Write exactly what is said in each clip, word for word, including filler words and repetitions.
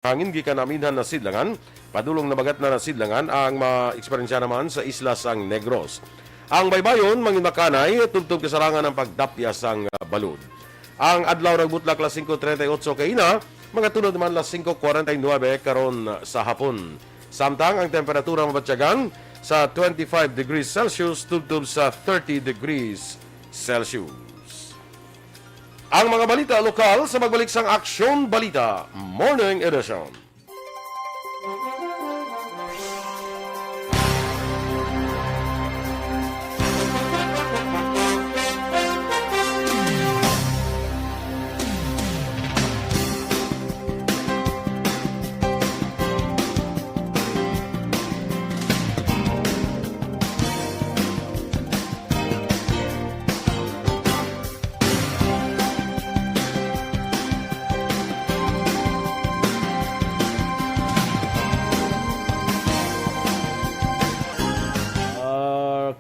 hangin gikan aminhan na sidlangan, padulong na bagat na sidlangan ang ma-eksperyensya naman sa isla sang Negros. Ang baybayon mangin makanay, tubtob kasarangan ang pagtapya sang, ah, balod. Ang adlaw nagbutlak las singko treinta y ocho kaina, magatunod naman las singko kwarenta y nuebe karon sa hapon. Samtang ang temperatura mabatyagan sa twenty-five degrees Celsius tubtob sa thirty degrees Celsius. Ang mga balita lokal sa pagbalik sang Aksyon Balita Morning Edition.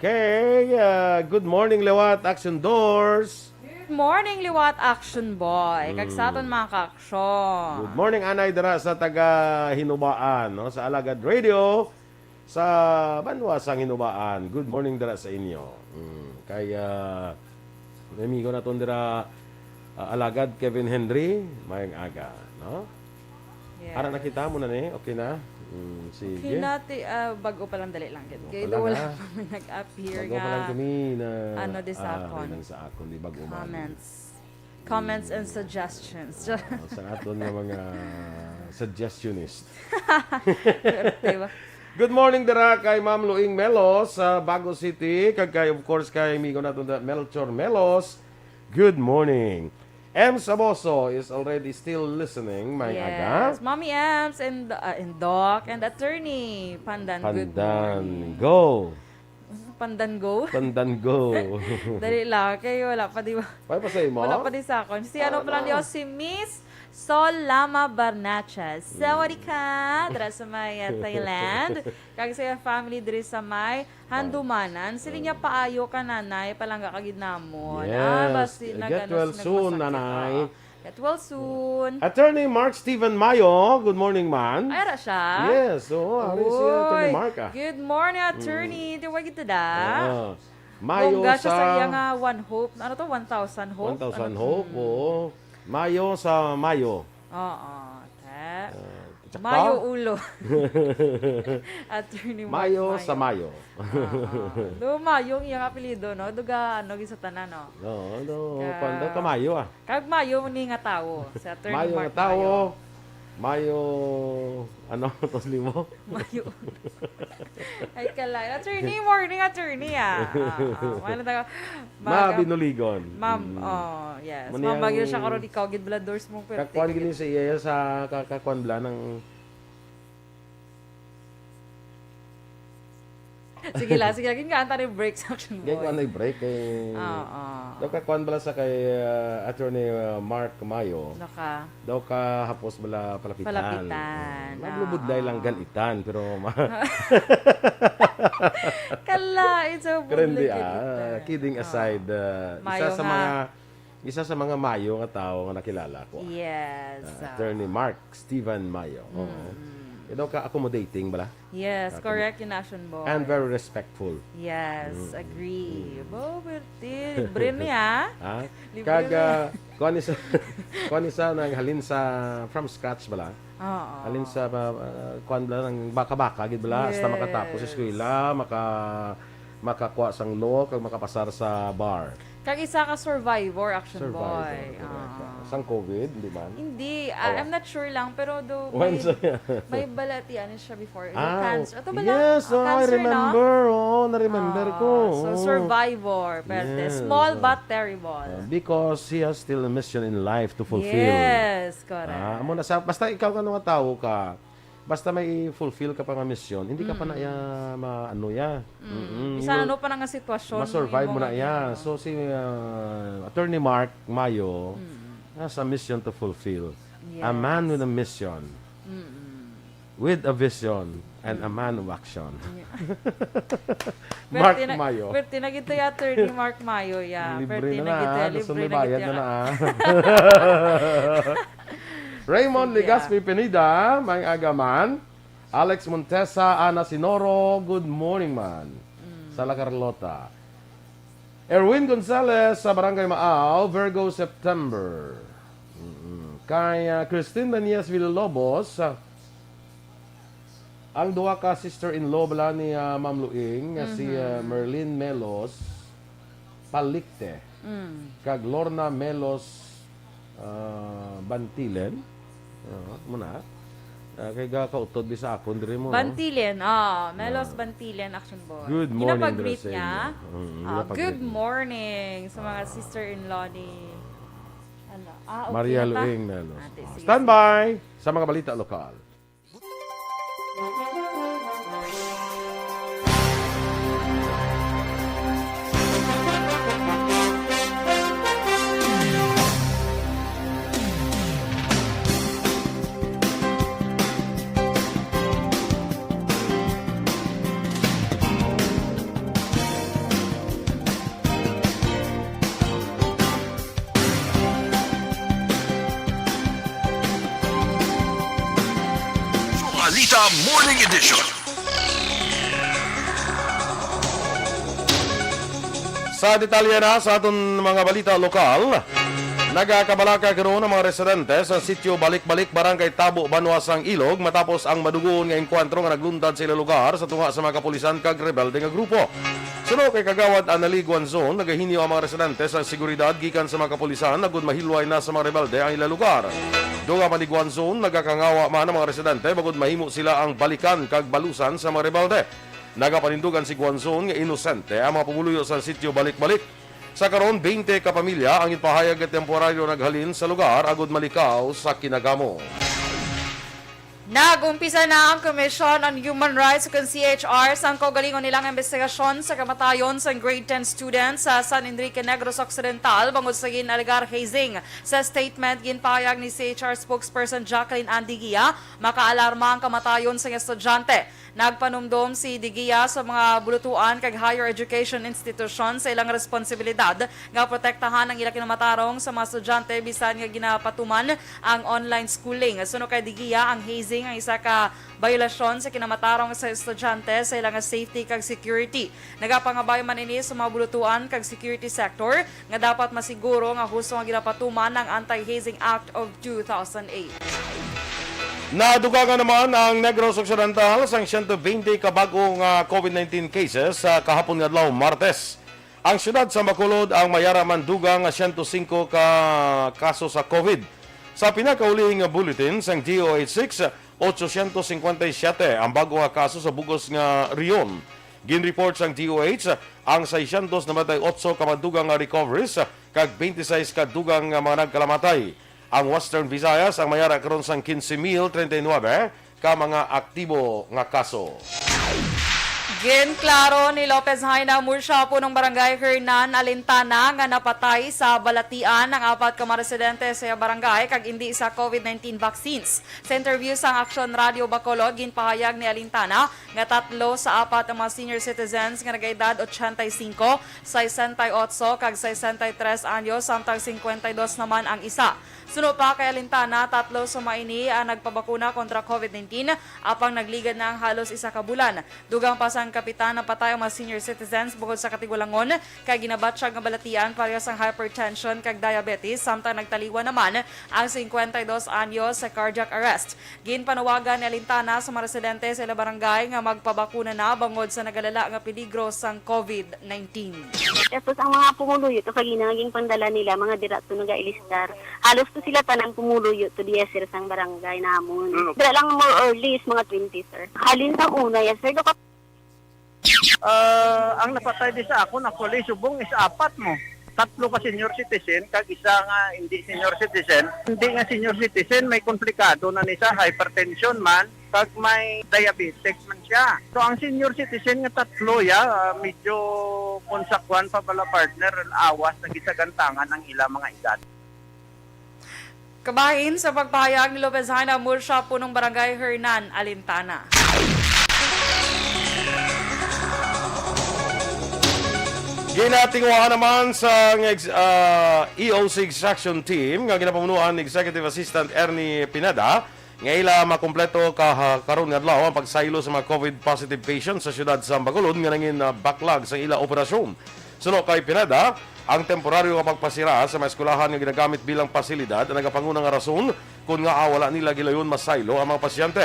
Okay, ah, good morning, liwat, Action Doors. Good morning, liwat, Action Boy. Kag sa aton mga ka-aksyon. Good morning, anay, dira sa taga Hinubaan, no? Sa Alagad Radio, sa banwa sang Hinubaan. Good morning dira sa inyo. Mm, kay, ah, may amigo naton dira, ah, Alagad Kevin Henry, mayong aga, no? Yes. Ara, nakita mo na ni? Okay na? Mm, sige. Okay na, ti-, ah, bag-o pa lang, dali lang gid. Bag-o pa lang, ha? Kay wala pa may nag-appear nga, ano, di sa akon. Bag-o pa lang kami na, ah, ari lang sa akon, di bag-o man. Comments. Comments and suggestions. Ah, sa aton nga mga suggestionist. Diba? Good morning dira kay Ma'am Luing Melos sa Bago City, kag kay, of course, kay amigo naton da, Melchor Melos. Good morning. M Saboso is already still listening. May aga. Yes. Mommy Ems and, uh, and Doc and Attorney Pandan, good morning. Pandan, go. Pandan, go. Pandan, go. Dali lang, kay wala pa, di ba? Wala pa sa imo? Wala pa di sa akon. Si ano pa lang di, oh, si Miss Sol Lama Barnachas. Sawadee ka, dira sa may, uh, Thailand. Kag sa iyang family diri sa may Handumanan. Sila niya, paayo ka, nanay, palangga ka gid namon. Ah, yes. Basi get nag-, ano, well soon, nagpasakit, nanay. Ah. Get well soon. Attorney Mark Steven Mayo, good morning, man. Ay, ara siya? Yes, oo, ari si Attorney Uy, Mark, ah. Good morning, attorney. Mm. Di ba kita da? Oo. Mayo. Bongga siya sa, sa iya nga one hope. Ano to? One thousand hope? One thousand hope, mm, oo. Mayo sa Mayo. Oo, te. Ah, tsaka? Mayo ulo. Attorney Mark Mayo. Mayo sa Mayo. Ah, ah. Do Mayo ang iyang apelyido, no? Duga, ano, gid sa tanan, no? Oo, do, kwan daw, kamayo, ah. Kag mayo ni nga tawo, si Attorney Mark Mayo. Mayo nga tawo, mayo, ano, tos limo? Mayo. Ay, kalay. Attorney, morning, attorney, ah. Ah, ah. Wala na tayo. Maga-, Mabinuligon. Ma'am, mm, oh, yes. Mao ni ma'am, bagyo siya ang karon, ikaw, gid bala, doors mo, pero kakwan tingnan gini gid sa iya, sa ka-, kakwan bala ng Sige lang, sige lang. Gin-, gaan ta ni break sa action, boy. Gin-, kuan na break kay, oo, daw ka kuan bala sa kay, uh, Attorney, uh, Mark Mayo. Naka. Daw ka hapos bala palapitan. Palapitan, mm. Maglubod na lang, oo, ganitan, pero ma- Kala, it's so. Pero hindi, ah, kidding aside, uh, isa sa mga isa sa mga mayo nga tawo nga nakilala ko, ah. Yes, ah, Attorney Mark Steven Mayo. Oo. Mm. Daw ka accommodating bala? Yes, correct yun, Action Boy. And very respectful. Yes, mm, agree. Mm. Bo, birti. Libre niya. Ha? Libre niya. Kag, ah, kuan ni sa, kuan ni sa naghalin sa from scratch bala? Oo. Halin sa, ah, kuan bala, nang baka-baka gid bala, hasta makatapos sa eskwela, maka-, makakuha sang law, kag makapasar sa bar. Kag isa ka survivor, Action Boy. Survivor, correct. Ah. Sang COVID, hindi man? Hindi, ah, I'm not sure lang, pero do may, may balatian siya before. Ah, cancer. Ato ba lang? Yes, oh, I remember. Oo, na-remember ko. So, survivor, pero small but terrible. Ah, because he has still a mission in life to fulfill. Yes, correct. Ah, amo na sa, basta ikaw kano nga tawo ka, basta may fulfill ka pa nga misyon, hindi ka pa na iya ma-, ano ya. Mm. Mm-mm. Bisan ano pa na nga sitwasyon, ma-survive mo na iya. So, si, ah, Attorney Mark Mayo has a mission to fulfill. A man with a mission, with a vision, and a man of action. Yeah. Mark Mayo. Pwerte na gid to, Attorney Mark Mayo, ya. Libre na gid to, libre na gid to, ah. Raymond Sige, Legaspi ah. Pineda, may aga man. Alex Montesa, Ana Sinoro, good morning man. Mm. Sa La Carlota. Erwin Gonzalez sa Barangay Maaw, Virgo, September. Mm-mm. Kay, ah, Christine Danias Villalobos, ah, ang duha ka sister-in-law bala ni, ah, Ma'am Luing, nga si, ah, Mhm. Merlin Melos Palikte Mm. kag Lorna Melos, ah, Bantilen. Ah, mo na. Ah, kay ga kautod bi sa akon diri mo, no? Bantilen, ah, Melos Ah. Bantilen, Action Boy. Good morning, Ginapag-greet Dres, sa niya. inyo. Mm, Ah, ginapag-greet good niya. morning sa mga Ah. sister-in-law ni, ano, ah, okay Maria na ta? Luing Melos. Ate, Ah, sige, standby sige. sa mga balita lokal. Balita Morning Edition. Sa detalye na sa aton mga balita lokal, nagakabalaka karon ang mga residente sa sitio Balik-Balik, Barangay Tabo, Banwa sang Ilog, matapos ang madugon nga engkwentro nga nagluntad sa ila lugar sa tunga sa mga kapulisan kag rebelde nga grupo. Suno kay Kagawad Annalie Guanzon, nagahinyo ang mga residente sa seguridad gikan sa mga kapulisan agud mahilway na sa mga rebelde ang ila lugar. Dugang pa ni Guanzon, nagakangawa man ang mga residente bangod mahimo sila ang balikan kag balusan sa mga rebelde. Nagapanindugan si Guanzon nga inosente ang mga pumuluyo sa sitio Balik-Balik. Sa karon, twenty ka pamilya ang ginpahayag nga temporaryo naghalin sa lugar agud malikaw sa kinagamo. Nag-umpisa na ang Commission on Human Rights, ukon C H R, sang kaugalingon nilang investigasyon sa kamatayon sang grade ten student sa San Enrique Negros Occidental bangod sa gin-alegar hazing. Sa statement, ginpahayag ni C H R spokesperson Jacqueline Ann Digia, makaalarma ang kamatayon sang estudyante. Nagpanumdom si Digia sa mga bulutuan kag higher education institution sa ilang responsibilidad nga protektahan ang ila kinamatarong sa mga estudyante bisan nga ginapatuman ang online schooling. Suno kay Digia, ang hazing ang isa ka bayolasyon sa kinamatarong sa estudyante sa ila nga safety kag security. Nagapangabay man ini sa mga bulutuan kag security sector nga dapat masiguro nga husto nga ginapatuman ang Anti-Hazing Act of two thousand eight. Nadugangan naman ang Negros Occidental sang siyento twenty ka bag-o nga COVID nineteen cases sa kahapon nga adlaw, Martes. Ang siyudad sa Bacolod ang may ara man dugang nga siyento singko ka kaso sa COVID. Sa pinakauli nga bulletin sang D O H six, otsosyentos singkwenta y siyete ang bag-o nga kaso sa bug-os nga rehiyon. Ginreport sang D O H ang seiscientos noventa y ocho ka madugang nga recoveries kag twenty-six ka dugang nga mga nagkalamatay. Ang Western Visayas ang may ara karon sang quince mil treinta y nueve ka mga aktibo nga kaso. Ginklaro ni Lopez Jaina Murcia, punong barangay Hernan Alintana, nga napatay sa balatian ang apat ka mga residente sa iya barangay kag indi sa COVID nineteen vaccines. Sa interview sang Aksyon Radio Bacolod, ginpahayag ni Alintana nga tatlo sa apat ang mga senior citizens nga nagaedad ochenta y cinco, sesenta y ocho, kag sesenta y tres anyos, samtang singkwenta y dos naman ang isa. Suno pa kay Alintana, tatlo sa mga ini ang nagpabakuna kontra COVID nineteen, apang nagligad na ang halos isa ka bulan. Dugang pa sang kapitan, napatay ang mga senior citizens bukod sa katigulangon kay ginabatyag nga balatian pareho sang hypertension kag diabetes, samtang nagtaliwan naman ang singkwenta y dos anyos sa cardiac arrest. Ginpanawagan ni Alintana sa mga residente sa ila barangay nga magpabakuna na bangod sa nagalala nga peligro sang COVID nineteen. Tapos ang mga pumuluyo to, kagina nga ginpandala nila, mga dira to nagailistar. Halos to sila tanan pumuluyo to diya, sir, sang barangay namon. Mm. Dira lang, more or less, mga twenty, sir. Halin sa una, yes, sir, do ka- Ah, ang napatay di sa akon, actually, subong is apat mo. Tatlo ka senior citizen, kag isa nga hindi senior citizen. Hindi nga senior citizen, may komplikado na ni sa hypertension man, kag may diabetes man siya. So, ang senior citizen nga tatlo, ya, ah, medyo kung sa kwan pa bala, partner, awas na gisagantangan ang ila mga edad. Kabahin sa pagpahayag ni Lopez Jaina Murcia, punong barangay Hernan Alintana. Ginatinguhaan naman sang ex-, ah, E O C Extraction Team nga ginapamunuan ni Executive Assistant Ernie Pineda nga ila makumpleto ka, ha, karon nga adlaw ang pagsaylo sa mga COVID positive patients sa siyudad sa Bacolod nga nangin, ah, backlog sa ila operasyon. Suno kay Pineda, ang temporaryo nga pagpasira sa mga eskwelahan nga ginagamit bilang pasilidad ang nagapanguna nga rason kon ngaa wala nila gilayon masaylo ang mga pasyente.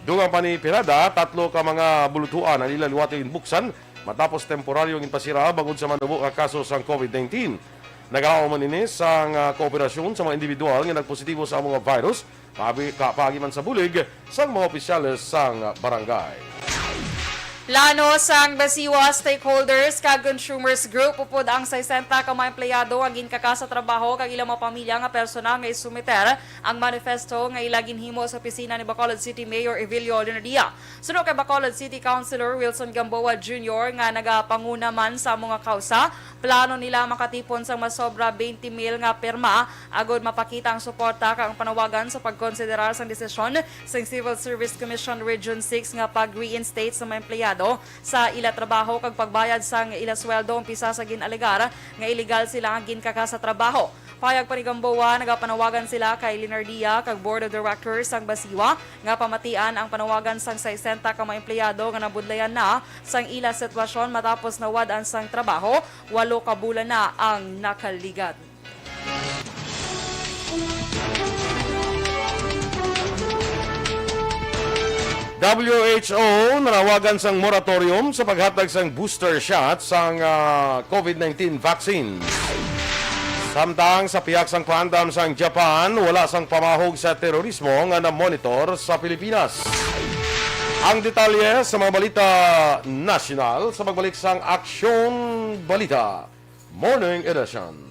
Dugang pa ni Pineda, tatlo ka mga buluthuan ang ila liwat nga ginbuksan matapos temporaryo nga ginpasira bangod sa manubo nga kaso sang COVID nineteen. Nagalaom man ini sang, ah, kooperasyon sa mga individual nga nagpositibo sa amo nga virus, paabi-, ka-, paagi man sa bulig sang mga opisyales sang barangay. Plano sang BACIWA stakeholders kag consumers group upod ang sesenta ka mga empleyado nga ginkaka sa trabaho kag ilang mga pamilya nga personal nga isumiter ang manifesto nga ila ginhimo sa opisina ni Bacolod City Mayor Evilio Leonardia. Suno kay Bacolod City Councilor Wilson Gamboa Junior nga nagapanguna man sa amo nga kausa, plano nila makatipon sang masobra twenty mil nga pirma agod mapakita ang suporta kag ang panawagan sa pagkonsiderar sang desisyon sang Civil Service Commission Region six nga pag-reinstate sa mga empleyado sa ila trabaho kag pagbayad sang ila sweldo umpisa sa gin-alegar nga iligal sila nga ginkaka sa trabaho. Pahayag pa ni Gamboa, nagapanawagan sila kay Leonardia kag Board of Directors sang BACIWA nga pamatian ang panawagan sang sesenta ka mga empleyado nga nabudlayan na sang ila sitwasyon matapos nawad-an sang trabaho, walo ka bulan na ang nakaligad. W H O nanawagan sang moratorium sa paghatag sang booster shot sang, ah, COVID nineteen vaccine. Samtang sa pihak sang pangandam sang Japan, wala sang pamahog sa terorismo nga na-monitor sa Pilipinas. Ang detalye sa mga balita nasyonal sa pagbalik sang Aksyon Balita Morning Edition.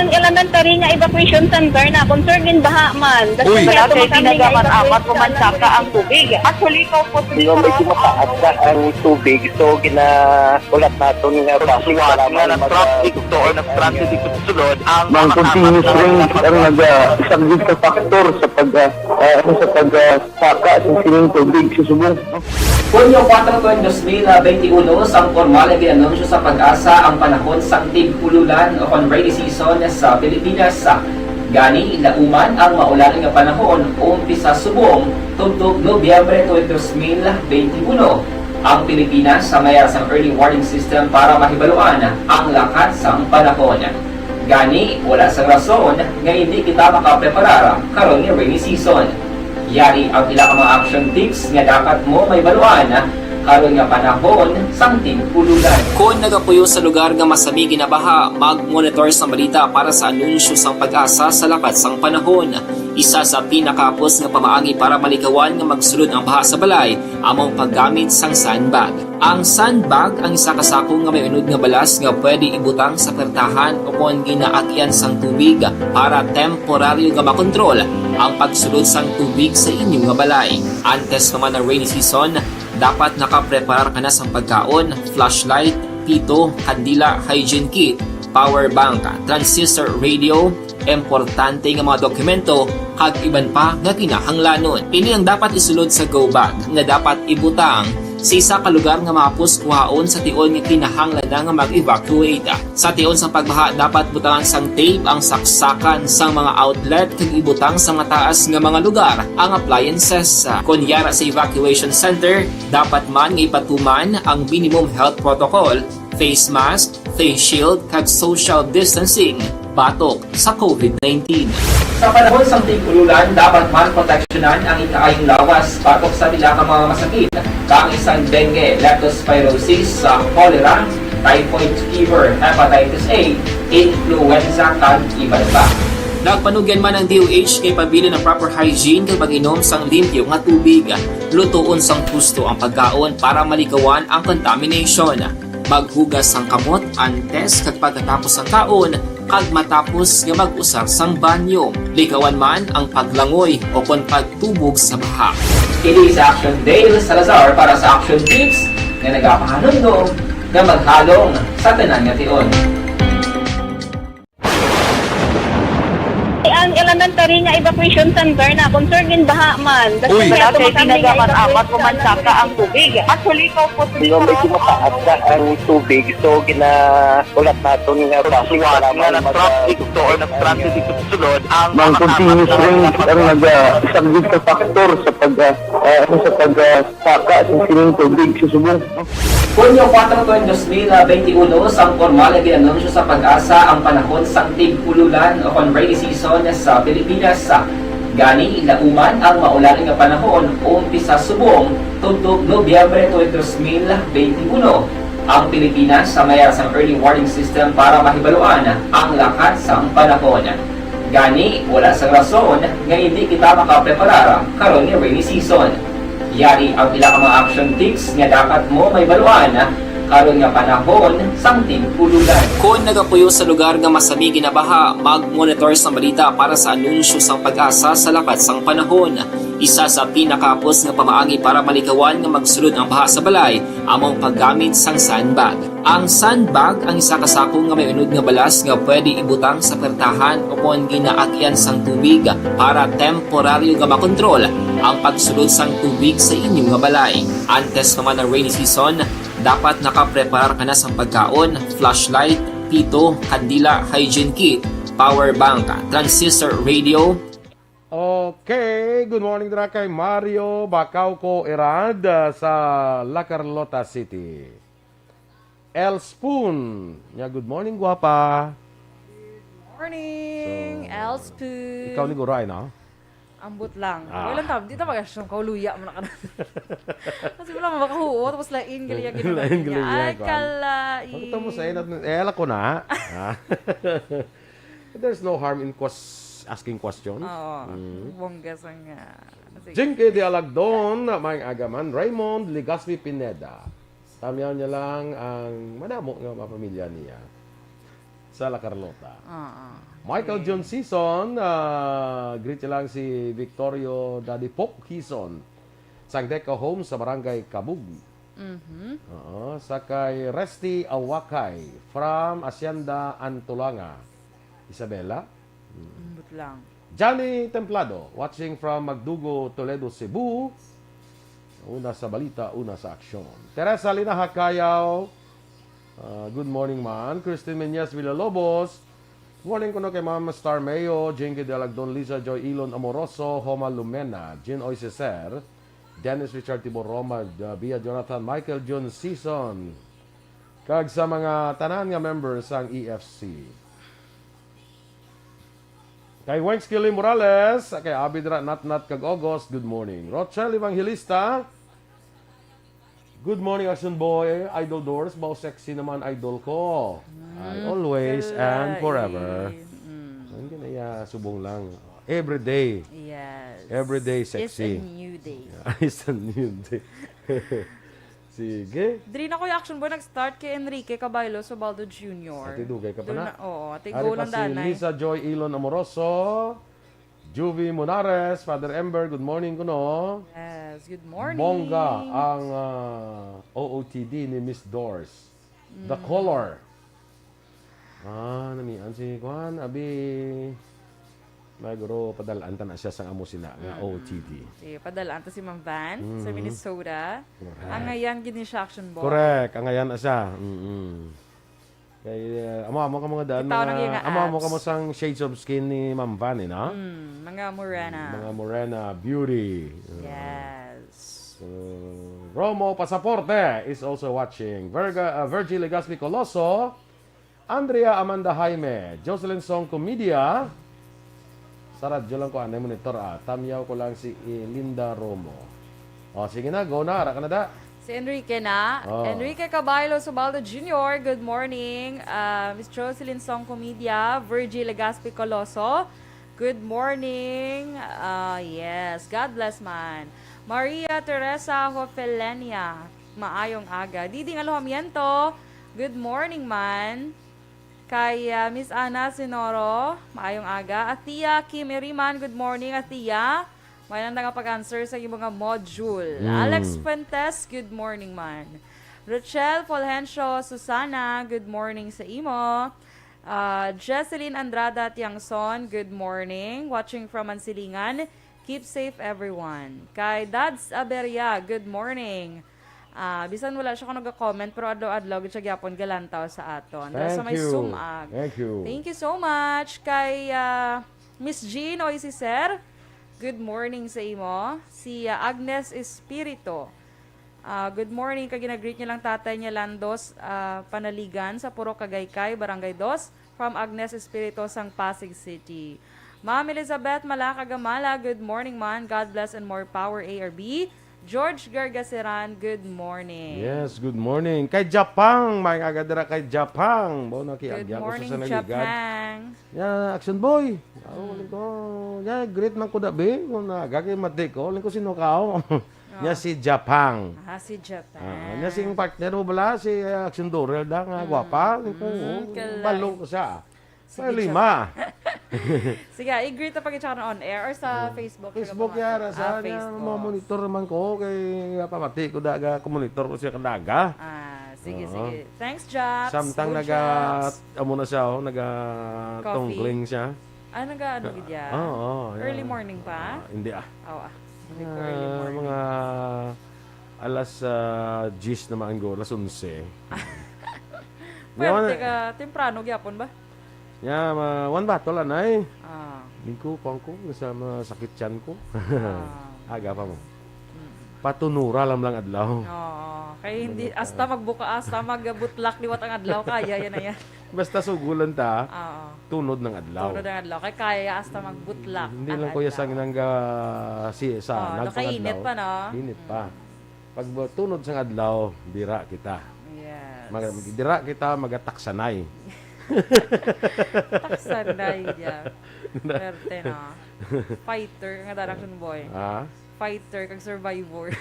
Ang elementary nga evacuation center na concern din baha man. Uy. Wala kay ginagaman amat, kumansaka ang tubig. Actually, ikaw po, medyo mataas na ang tubig, so gina-, ulat naton nga traffic, nga mag-, nag-traffic to or nag-transit dito sa sulod ang mga continuous rain ang nag-, ah, isang big factor sa pag, ah, ah, ano, sa pag, ah, saka sa sining tubig sa subong. Hunyo kuwatro tuig dos mil benti uno, sang pormal nga gin-anunsyo sa PAGASA ang panahon sang tig-ululan o kon rainy season sa Pilipinas. Gani, lauman ang maulan nga panahon umpisa subong tubtob Nobyembre tuig dos mil benti uno. Ang Pilipinas may ara sang early warning system para mahibaluan ang lakat sang panahon. Gani, wala sang rason nga hindi kita makapreparar karon nga rainy season. Yari ang pila ka mga action tips nga dapat mo mahibaluan karon nga panahon sang tig-ululan. Kon nagapuyo sa lugar nga masami ginabaha, mag-monitor sang balita para sa anunsyo sang PAGASA sa lakat sang panahon. Isa sa pinakahapos nga pamaagi para malikawan nga magsulod ang baha sa balay amo ang paggamit sang sandbag. Ang sandbag ang isa ka sako nga may unod nga balas nga pwede ibutang sa pertahan o kon ginaagyan sang tubig para temporaryo nga makontrol ang pagsulod sang tubig sa inyo nga balay. Antes pa man ang rainy season, dapat nakapreparar ka na sang pagkaon, flashlight, pito, kandila, hygiene kit, power bank, transistor radio, importante nga mga dokumento, kag iban pa nga kinahanglanon. Ini ang dapat isulod sa go bag nga dapat ibutang sa isa ka lugar nga mahapos kuhaon sa tion nga kinahanglan na nga mag-evacuate. Sa tion sang pagbaha, dapat butangan sang tape ang saksakan sang mga outlet kag ibutang sa mataas nga mga lugar ang appliances. Kon yara sa evacuation center, dapat man nga ipatuman ang minimum health protocol, face mask, face shield, kag social distancing batok sa COVID nineteen. Sa panahon sang tig-ululan, dapat man proteksyonan ang ikaayong lawas batok sa pila ka mga masakit, Kang isang dengue, leptospirosis, sa cholera, typhoid fever, hepatitis A, influenza, kag iban pa. Nagpanugyan man ang D O H nga ipabilin ang proper hygiene kag pag-inom sang limpyo nga tubig. Lutoon sang husto ang pagkaon para malikawan ang contamination. Maghugas sang kamot antes kag pagkatapos sang kaon, kag matapos nga mag-usar sang banyo. Likawan man ang paglangoy o kon pagtubog sa baha. Kini sa Action Dale Salazar para sa Action Tips nga nagapahanumdom nga maghalong sa tanan nga tion. Ang elementary nga evacuation center na concern gid baha man. Uy. Wala kay tinaga man amat mo man saka ang tubig. Actually, ikaw po, medyo mataas na ang tubig, so ginahulat naton nga basi nga nag-traffic dito or nag-transit dito sa sulod ang mga continuous rain ang nag-, ah, isang big factor sa pag, ah, ah, ano, sa pag, ah, saka sa sining tubig sa subong. Hunyo kuwatro, dos mil benti uno, sang pormal nga gin-anunsyo sa PAGASA ang panahon sang tig-ululan o kon rainy season sa Pilipinas. Gani, lauman ang maulan nga panahon umpisa subong tubtob Nobyembre twenty, dos mil benti uno. Ang Pilipinas sa may ara sang early warning system para mahibaluan ang lakat sang panahon. Gani, wala sang rason nga indi kita makapreparar karon nga rainy season. Yari ang pila ka mga action tips nga dapat mo mahibaluan karon nga panahon sang tig-ululan. Kon nagapuyo sa lugar nga masami ginabaha, mag-monitor sang balita para sa anunsyo sang PAGASA sa lakat sang panahon. Isa sa pinakahapos nga pamaagi para malikawan nga magsulod ang baha sa balay amo ang paggamit sang sandbag. Ang sandbag ang isa ka sako nga may unod nga balas nga pwede ibutang sa pertahan o kon ginaagyan sang tubig para temporaryo nga makontrol ang pagsulod sang tubig sa inyo nga balay. Antes pa man ang rainy season, dapat nakapreparar ka na sang pagkaon, flashlight, pito, kandila, hygiene kit, power bank, transistor radio. Okay, good morning dira kay Mario Bacauco Erad, ah, sa La Carlota City. El Spoon, nya, "Good morning, guwapa." Morning, So, El Spoon. Ikaw ni Guray, no? Ambot lang. Ah. Wala ta, di ta mag-asyong kauluya mo na ka na. Kasi wala mo makahuo, tapos lain, galiya, galiya, Lain, galiya. Ay, galiya, kwan. Kalain. Bakit mo sa inat? Eh, ala ko na. Ah. There's no harm in ques-, asking questions. Oo. Mm. Bongga sa nga. Sige. Jinky de Alagdon, maayong aga man. Raymond Legaspi Pineda. Tamyaw niya lang ang madamo nga mga pamilya niya sa La Carlota. Oo. Michael Okay. John Season, ah, greet niya lang si Victorio Daddy Poke Season sang Deco Home sa Barangay Kabug. Mhm. Oo, sa kay Resty Awakay from Hacienda Antolanga. Isabela? Ambot lang. Johnny Templado, watching from Magdugo, Toledo, Cebu. Una sa balita, una sa aksyon. Teresa Linaha Cayaw, ah, good morning, man. Christine Meñez Villalobos, morning kuno kay Ma'am Star Mayo, Jinky Dalagdon, Lisa Joy Ilon Amoroso, Homa Lumena, Jean Oy Ceser, Dennis Richard Tibor Roma, Davia Jonathan, Michael John Season, kag sa mga tanan nga members sang E F C. Kay Weng Skilly Morales, kay Abidra Natnat kag August, good morning. Rochelle Evangelista, good morning, Action Boy. Idol Doors, bao sexy naman, idol ko. Ay, Mm, always and kalay. Forever. Mm. Ang ginaya, subong lang. Every day. Yes. Every day, It's a sexy. New day. Yeah, it's a new day. Sige. Diri na, Kuya Action Boy, nag-start kay Enrique Caballo Subaldo Junior. Ate, dugay ka pa Doon na. na, oo, ate, Ari go pa lang si danay. Lisa Joy Ilon Amoroso, Juvie Monares, Father Ember, good morning kuno. Yes, good morning. Bongga ang, ah, O O T D ni Miss Doors. The Mm. Color. Ah, namian si Juan, abi, may guro, padal-an ta na siya sang amo sina nga Mm. O O T D. Sige, padal-an ta si Ma'am Van sa Mhm. Minnesota. Correct. Ang ngayan gid ni siya, Action Boy. Correct, ang ngayan na siya. Mm-mm. Kay, uh, amo, amo ka mga daan, Kita ko mga, nang iyang amo, amo ka ads. mo sang shades of skin ni Ma'am Van, eh, no? Mm, mga morena. Mga morena beauty. Uh, Yes. so, Romo Pasaporte is also watching. Virga-, uh, Virgie Legaspi Coloso, Andrea Amanda Jaime, Jocelyn Song Comedia. Sa radyo lang ko anay monitor, ah. Tamyaw ko lang si, eh, Linda Romo. Oh, sige na, go na, ara ka na da. Si Enrique na. Oh. Enrique Caballo Subaldo Junior, good morning. Ah, Miss Jocelyn Song Comedia, Virgie Legaspi Coloso, good morning. Ah, yes, God bless man. Maria Teresa Hofelenia, maayong aga. Diding Alojamiento, good morning man. Kay, ah, Miss Ana Sinoro, maayong aga. Athea Kim Iriman, good morning, Athea. May lang nga pag-answer sa imo nga module. Mm. Alex Fuentes, good morning man. Rochelle Fulgencio Susana, good morning sa imo. Ah, Jesseline Andrada Tiangson, good morning. Watching from Mansilingan. Keep safe, everyone. Kay Dads Aberia, good morning. Ah, bisan wala siya kung nag-comment, pero adlaw-adlaw gid siya gyapon galantaw sa aton. Dira sa Thank may you. Sumag. Thank you. Thank you so much kay, ah, Miss Jean Oy si Sir. Good morning sa imo. Si, ah, Agnes Espirito. Ah, good morning. Kag ginagreet niya lang tatay niya Landos, ah, Panaligan sa Purok Kagaykay, Barangay Dos. From Agnes Espirito sang Pasig City. Ma'am Elizabeth Malaca Gamala, good morning, man. God bless and more power, A R B. George Gargaseran, good morning. Yes, good morning. Kay Japang, may aga dira kay Japang. Bo na Good kiagya ko sa morning, sa naligad. Japang. Ya, Action Boy. Ako, Mm. ko, ya, greet man ko da, be. Kung nagagay mati ko, ling ko sino ka, oh. Nya Oh. si Japang. Ah, si Japang. Ah, nya sing partner mo bala, si, ah, Action Dorel da, nga Mm. gwapa. Ling ko, Mm, oh, kalain. Balo ko siya. Sige, Ay, lima. Japang. Sige, i-greet na pag-i-check on air or sa Oh. Facebook, Facebook, Japang. Ya, ra sa Ah, niya, Facebook. Mo-monitor naman ko, kay, ah, pamati ko daga, kumonitor ko siya kadaga. Ah, sige, Oo. Sige. Thanks, Japs. Samtang Good, naga, Japs. Amo na siya, oh, naga Coffee. Tungling siya. Ah, naga-ano gid ya? Oo, oo, Early yeah. Morning pa? Ah, hindi, ah. Oh, ah. Hindi ko early Ah, morning. Mga alas, ah, diyes na man go, alas onse. Pwerte Yawan na. Ka, temprano gyapon ba? Ya, ma-, one bottle, anay. Ah. Lingko, kuwan ko, sa masakit tiyan ko. Ah. Aga pa mo. Mm. Patunura lang lang adlaw. Oo. Kay hindi, Ano pa? Hasta magbuka, hasta magbutlak liwat ang adlaw, kaya yan na yan. Basta sugulan ta, Oo. Tunod ng adlaw. Tunod ang adlaw. Kay kaya hasta magbutlak Hindi ang lang ko ya adlaw. Sang nangga si, sa Oo, nagpang nakainit adlaw. Pa, no? Init pa. Mm. Pag bu-, tunod sang adlaw, dira kita. Yes. Mag-, dira kita magataksanay. Taksanay, yeah. Perte, no? Fighter, nga Direction Boy. Ha? Fighter kag survivor.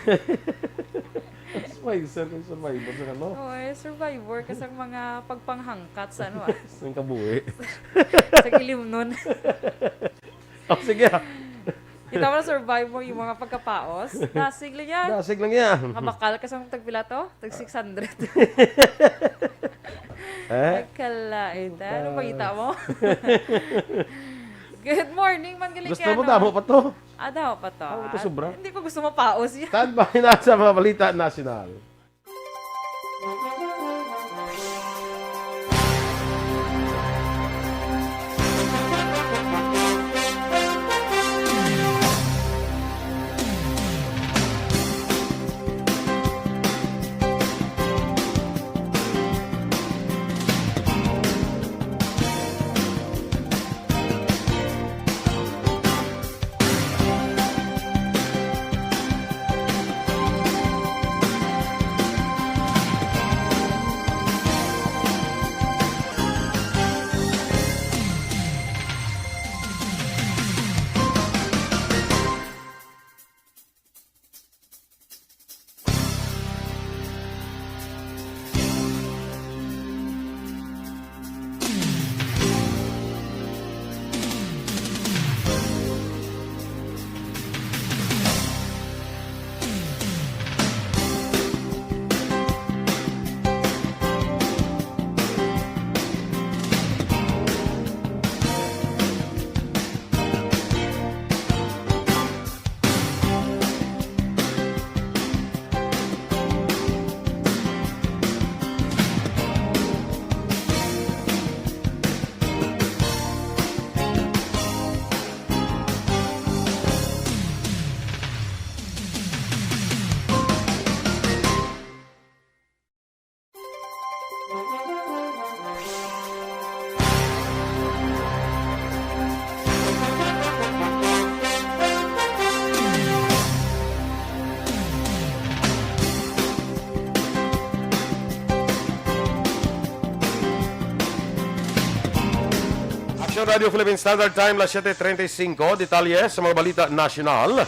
Fighter kag survivor sa ano? Oo, eh, survivor ka sa mga pagpanghangkat sa ano, ah. Sa kabuhi. Sa kilimnon. Oh, sige, ah. Kita mo na survive mo yung mga pagkapaos. Dasig lang yan. Dasig lang yan. Mabakal ka sa tagpila to? Tag six hundred. Eh? Ay, kalain. Ano ba kita mo? Good morning, Manggaling. Gusto mo, damo pa to? Ah, damo pa to. Damo pa to, sobra. Hindi ko gusto mapaos yan. Standby na sa mga balita nasyonal. Radio Philippine Standard Time, las siete treinta y cinco. Detalye sa mga balita nasyonal.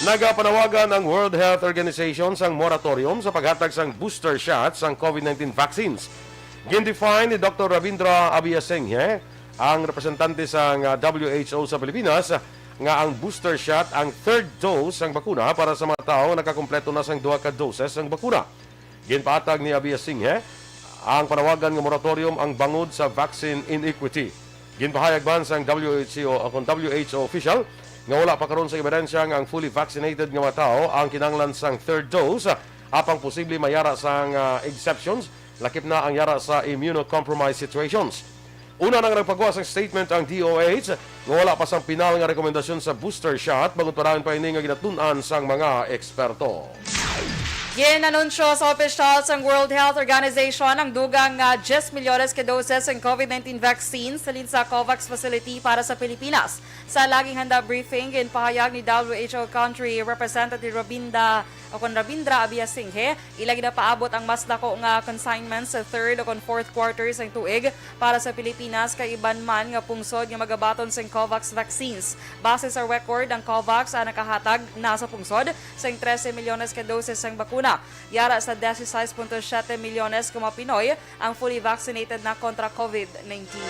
Nagapanawagan ang World Health Organization sang moratorium sa paghatag sang booster shot sang COVID nineteen vaccines. Gin-define ni Doktor Ravindra Abiasinghe, ang representante sang, ah, W H O sa Pilipinas, nga ang booster shot ang third dose sang bakuna para sa mga tawo nga nakakumpleto na sang duha ka doses sang bakuna. Ginpahatag ni Abiasinghe ang panawagan nga moratorium ang bangod sa vaccine inequity. Ginpahayag man sang W H O, o kon W H O official, nga wala pa karon sa ebidensya nga ang fully vaccinated nga mga tawo ang kinahanglan sang third dose, apang posible may ara sang, ah, exceptions, lakip na ang yara sa immunocompromised situations. Una nang nagpagawa sang statement ang D O H nga wala pa sang pinal nga rekomendasyon sa booster shot, bangod pa dayon pa ini nga ginatun-an sang mga eksperto. Gin-anunsyo sa opisyal sang World Health Organization ang dugang nga diyes milyones ka doses sang COVID nineteen vaccine sa linsa COVAX facility para sa Pilipinas. Sa laging handa briefing, ginpahayag ni W H O Country Representative Robinda o kon Rabindra Abiasinghe, ila ginapaabot ang mas dako nga consignment sa third o kon fourth quarter sang tuig para sa Pilipinas kag iban man nga pungsod nga magabaton sing COVAX vaccines. Base sa record, ang COVAX ang nakahatag na sa pungsod sing trese milyones ka doses sang bakuna. Yara sa dieciséis punto siete milyones ka mga Pinoy ang fully vaccinated na kontra COVID nineteen.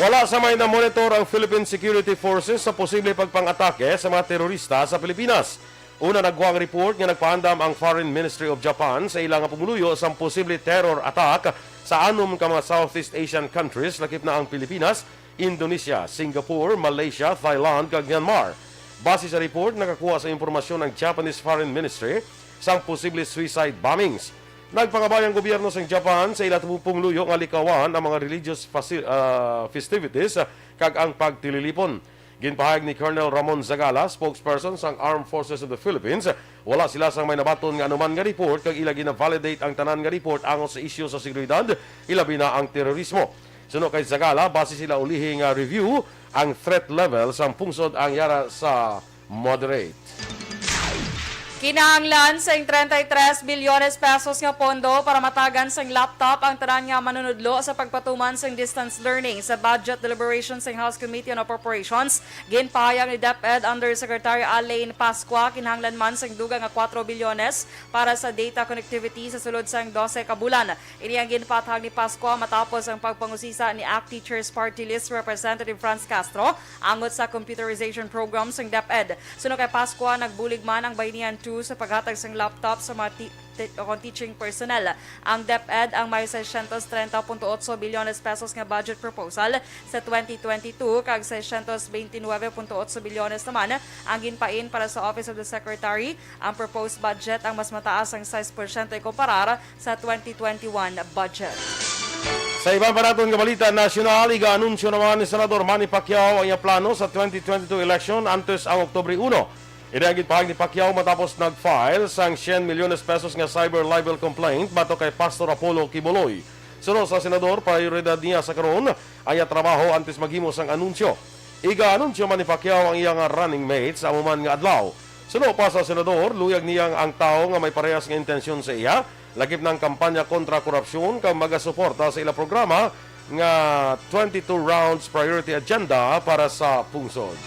Wala sa may na-monitor ang Philippine Security Forces sa posible pagpang-atake sa mga terorista sa Pilipinas. Una, nagwa ang report nga nagpaandam ang Foreign Ministry of Japan sa ila nga pumuluyo sang posible terror attack sa anom ka mga Southeast Asian countries, lakip na ang Pilipinas, Indonesia, Singapore, Malaysia, Thailand, kag Myanmar. Base sa report, nakakuha sa impormasyon ang Japanese Foreign Ministry sang posible suicide bombings. Nagpangabay ang gobyerno sang Japan sa ila pumuluyo nga likawan ang mga religious faci-, ah, festivities, ah, kag ang pagtililipon. Ginpahayag ni Colonel Ramon Zagala, spokesperson sang Armed Forces of the Philippines, wala sila sang may nabaton nga anuman nga report kag ila gina-validate ang tanan nga report angot sa isyu sa seguridad, ilabi na ang terorismo. Suno kay Zagala, base sila ulihi nga review ang threat level sang pungsod ang yara sa moderate. Kinahanglan sing treinta y tres bilyones pesos nga pondo para matagan sing laptop ang tanan nga manunudlo sa pagpatuman sing distance learning sa budget deliberation sing House Committee on Appropriations. Ginpahayag ni DepEd Undersecretary Alain Pascua, kinahanglan man sing dugang nga kuwatro bilyones para sa data connectivity sa sulod sang dose ka bulan. Ini ang ginpathag ni Pascua matapos ang pagpangusisa ni ACT Teachers Party List Representative Franz Castro angot sa computerization program sang DepEd. Suno kay Pascua, nagbulig man ang Bayanihan two sa paghatag sang laptop sa mga ti-, ti-, o kon teaching personnel. Ang DepEd ang may seiscientos treinta punto ocho bilyones pesos nga budget proposal sa twenty twenty-two kag seiscientos veintinueve punto ocho bilyones naman ang ginpain para sa Office of the Secretary. Ang proposed budget ang mas mataas sang sais porsyento ikumparar sa twenty twenty-one budget. Sa iban pa naton nga balita nasyonal, iga-anunsyo naman ni Senador Manny Pacquiao ang iyang plano sa twenty twenty-two election antes ang Oktubre uno. Ini ang ginpahayag ni Pacquiao matapos nag-file sang syen milyones pesos nga cyber libel complaint batok kay Pastor Apollo Quiboloy. Suno sa senador, prioridad niya sa karon ang iya trabaho antes maghimo sang anunsyo. Iga-anunsyo man ni Pacquiao ang iya nga running mate sa amo man nga adlaw. Suno pa sa senador, luyag niya ang tawo nga may parehas nga intensyon sa iya, lakip na ang kampanya kontra korupsyon kag magasuporta sa ila programa nga twenty-two Rounds Priority Agenda para sa pungsod.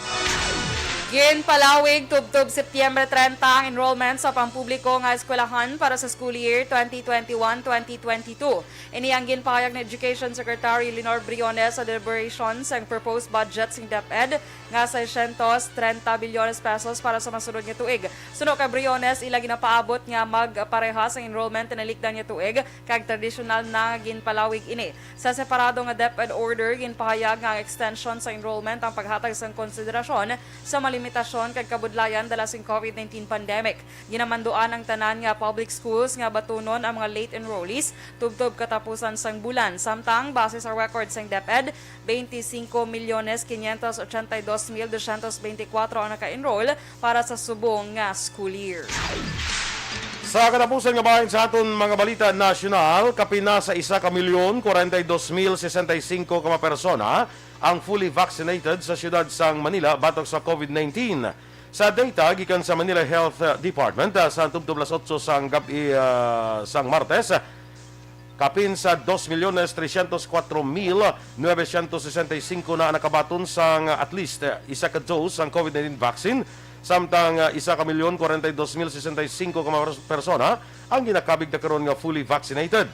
Ginpalawig tubtob Septyembre treinta ang enrollment sa pampubliko nga eskwelahan para sa school year twenty twenty-one, twenty twenty-two. Ini ang ginpahayag ni Education Secretary Lenore Briones sa deliberation sang proposed budget sing DepEd nga seiscientos treinta bilyones pesos para sa masunod nga tuig. Suno kay Briones, ila ginapaabot nga magparehas ang enrollment tinalikdan nga tuig kag tradisyonal na nga ginpalawig ini. Sa separado nga DepEd order, ginpahayag nga ang extension sa enrollment ang paghatag sang konsiderasyon sa mga limitasyon kag kabudlayan dala sing COVID nineteen pandemic. Ginamanduan ang tanan nga public schools nga batunon ang mga late enrollees tubtob katapusan sang bulan. Samtang, base sa record sang DepEd, twenty-cinco milyones quinientos ochenta y dos mil doscientos veinticuatro ang naka-enroll para sa subong nga school year. Sa katapusan nga bahin sa aton mga balita nasyonal, kapin na sa isa ka milyon, kwarenta y dos mil sesenta y cinco ka mga persona ang fully vaccinated sa siyudad sang Manila batok sa COVID nineteen. Sa data gikan sa Manila Health, uh, Department, uh, sa tubtob las otso sang gab-i, uh, sang Martes, uh, Kapin sa dos milyones tresyentos kuwatro mil nobesyentos sesenta y singko na ang nakabaton sang at least, eh, isa ka dose sang COVID nineteen vaccine, samtang, ah, isa ka milyon kwarenta y dos mil sesenta y singko ka mga pers-, persona ang ginakabig na karon nga fully vaccinated.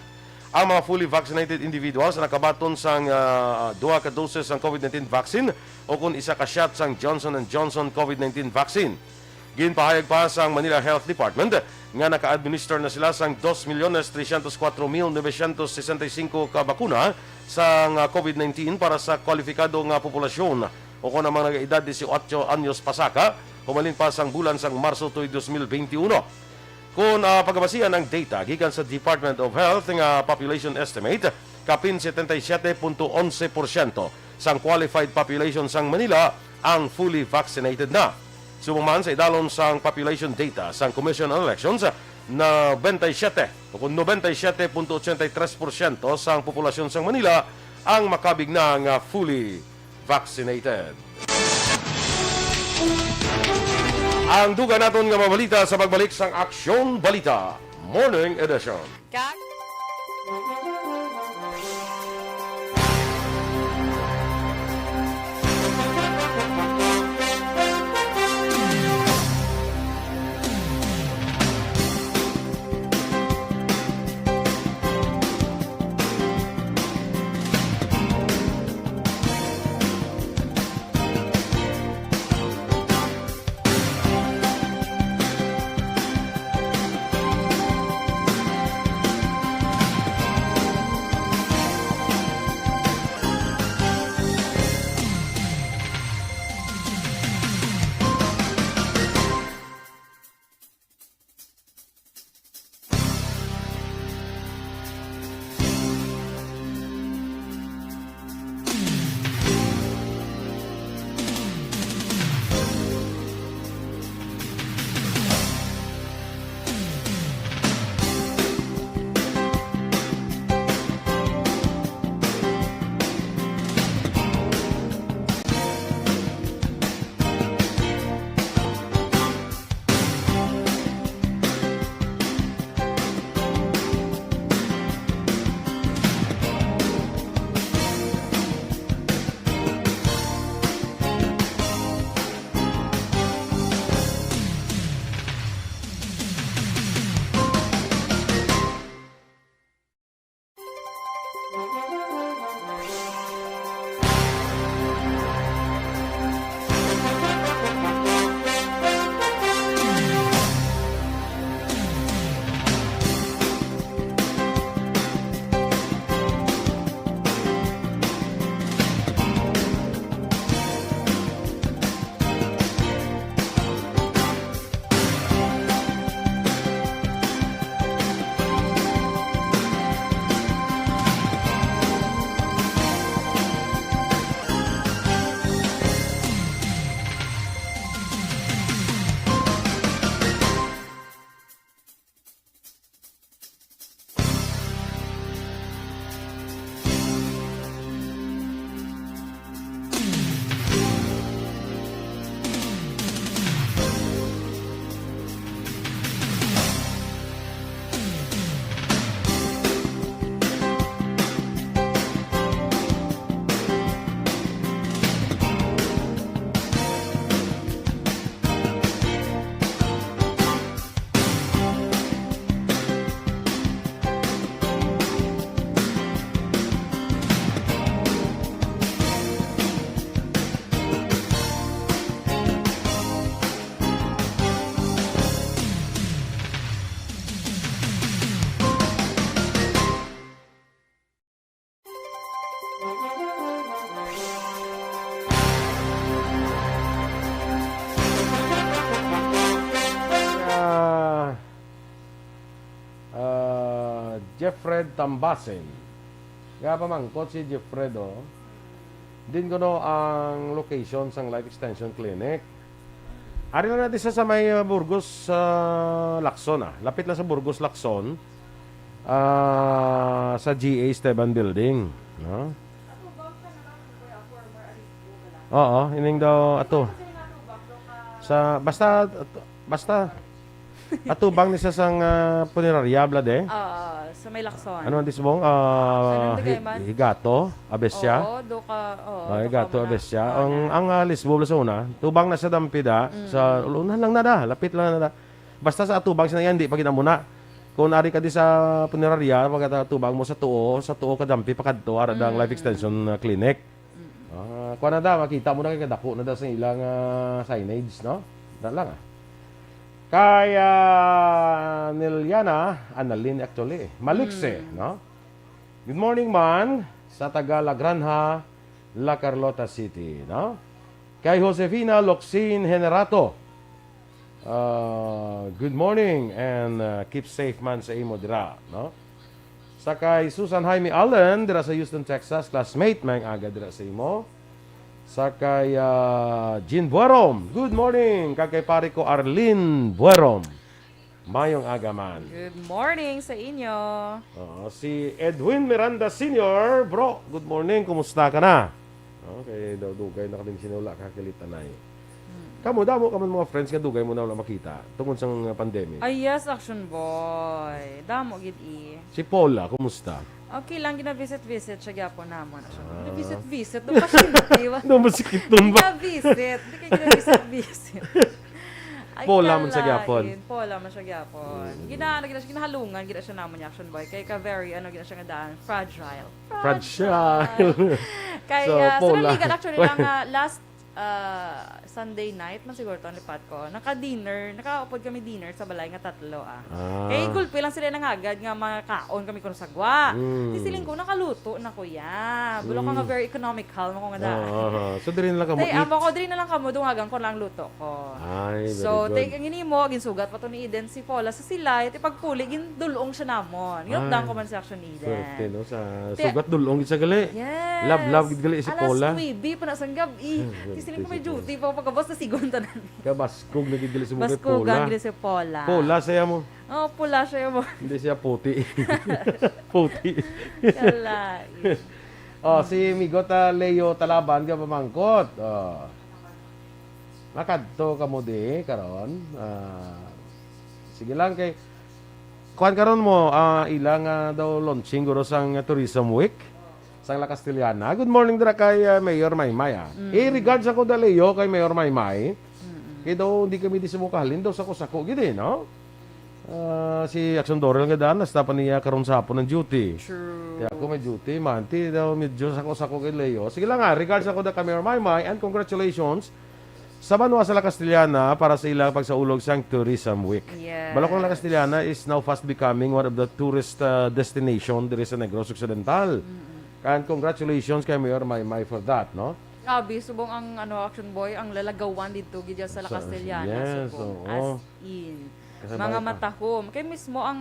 Ang mga fully vaccinated individuals nakabaton sang, ah, duha ka doses sang COVID nineteen vaccine o kon isa ka shot sang Johnson and Johnson COVID nineteen vaccine. Ginpahayag pa sang Manila Health Department nga naka-administer na sila sang dos milyones tresyentos kuwatro mil nobesyentos sesenta y singko ka bakuna sang, ah, COVID nineteen para sa kwalipikado nga populasyon o kon ang mga nag-edad disiotso anyos pasaka, humalin pa sang bulan sang Marso tuig dos mil benti uno. Kon, ah, pagabasihan ang data gikan sa Department of Health nga population estimate, kapin setenta y siete punto onse porsyento sang qualified population sang Manila ang fully vaccinated na. Subong man sa idalom sang population data sang Commission on Elections, nobenta y siete o kon nobenta y siete punto ochenta y tres porsyento sang populasyon sang Manila ang makabig na nga fully vaccinated. Ang dugang naton nga mga balita sa pagbalik sang Aksyon Balita Morning Edition. Kag Ah, ah, Jeffred Tambasin. Nga pamangkot si Jeffred, oh. Din kuno ang location sang Life Extension Clinic. Ari lang natin sa, sa may, uh, Burgos, uh, Lacson, ah. Lapit lang sa Burgos, Lacson. Ah, sa G A Esteban Building, no? Oo, ining daw ato. Sa, basta, basta, Atubang ni sa sang, ah, punerarya, Blad, eh. Ah, sa may Lacson. Ano ang disbong? Ah, Anong dugay hi- man? Higato, Abesya. Oo, do ka, oo, Ah, do Higato, ka muna. Abesya. Ah, Ang, na. ang ah, Lisbon, Lacuna, tubang na sa Dampida, Mm. sa unahan lang na da, lapit lang na da. Basta sa atubang, sa yan, di pa ginamuna. Kung ari ka di sa punerarya, pag atubang mo sa tuo, sa tuo ka dampi, pakadto, ara da ang Life Mm. Extension ah, Clinic. Mm. Ah, kuha na da, makita mo na kay kadako na da sa ilang ah, signage, no? Da lang ah. Kay ah, Neliana, Annalyn actually, Malikse, Mm. no? Good morning man sa taga La Granja, La Carlota City, no? Kay Josefina Locsin Generato, ah, good morning and ah, keep safe man sa imo dira, no? Sa kay Susan Jaime Allen dira sa Houston, Texas, classmate, may aga dira sa imo. Sa kay ah, Jean Buerom, good morning. Kag kay pare ko Arlene Buerom, mayong aga man. Good morning sa inyo. Oo, si Edwin Miranda Senior, bro, good morning, kumusta ka na? Okay, daw dugay na kami sinula kakilit anay. Hmm. Kamo, damo ka man mga friends nga dugay mo na wala makita tungod sang pandemic. Ay, yes, Action Boy. Damo gid eh. Si Paula, kumusta? Okay lang, gina-visit-visit siya gyapon namon. Action. Ah. Gina-visit-visit. Doon pa siya, di ba? Ano mo si Kiton ba? Gina-visit. Di ka gina-visit-visit. Ay, Pola man sa kalain. gyapon. Pola man siya gyapon. Mm. Gina-, ano, gina-, ginahalungan, gina siya namon ni Action Boy. Kay ka very, ano, gina siya nga daan, fragile. Fragile. Kay, So, ah, sa Pola. naligan, actually, lang, ah, last ah, Sunday night man siguro to, ang lipat ko. Naka-dinner, nakaupod kami dinner sa balay nga tatlo, ah. Ah. Kay gulpi lang sila nangagad nga makakaon kami kuno sa gwa. Mm. Di siling ko, nakaluto na ko ya. Bulo ka nga Mm. very economical mo ko nga daan. Ah, ah, ah. So, diri na lang ka mo Tay, eat. amo ko, diri na lang kamo, dungagan ko lang luto ko. Ay, very So, good. Tay, ang ini mo, ginsugat pa to ni Eden si Paula sa silay, ti pagpuli, gindulong siya namon. Ginutdan Ay, ko man si Action Eden. Swerte, no? Sa Ti- sugat dulong gid sa gali. Yes. Love, love gid gali si Paula. Alas nuebe pa na sang gabi. Hmm, Di siling ko may swerte. Duty pa pagkabos na sigon tanan. Kay baskog na gid gali si Paula. Baskugan gid si Paula. Paula saya mo. Oh, pula siya mo. Hindi siya puti. Puti. Kalain. Oh, si Migot ah, Leo Talaban nga pamangkot. Oh. Makadto ka mo di karon. Ah, sige lang kay kuan karon mo ah, ilang ah, daw launching guro sang Tourism Week sang La Castellana. Good morning dira kay ah, Mayor Maymay ah. Mm. Eh, regards ako da Leo kay Mayor Maymay. Mm-mm. Kay daw hindi kami di sumukahalin daw sako-sako gid eh, no? Ah, si Action Dorel nga daan, nasta pa niya karon sa hapon ng duty. True. Kaya ako may duty, manti daw medyo sako-sako kay Leo. Sige lang nga, regards ako da kay Mayor Maymay and congratulations sa banwa sa La Castellana para sa ilang pagsaulog sang Tourism Week. Yes. Balo ko, La Castellana is now fast becoming one of the tourist uh, destination diri sa Negros Occidental. Mm-mm. And congratulations kay Mayor Maymay for that, no? Grabe, subong ang ano, Action Boy, ang lalagawan dito gid sa La Sa- Castellana. yes, Subong. Oo. As in. Kasabay Mga pa. matahom. Kay mismo ang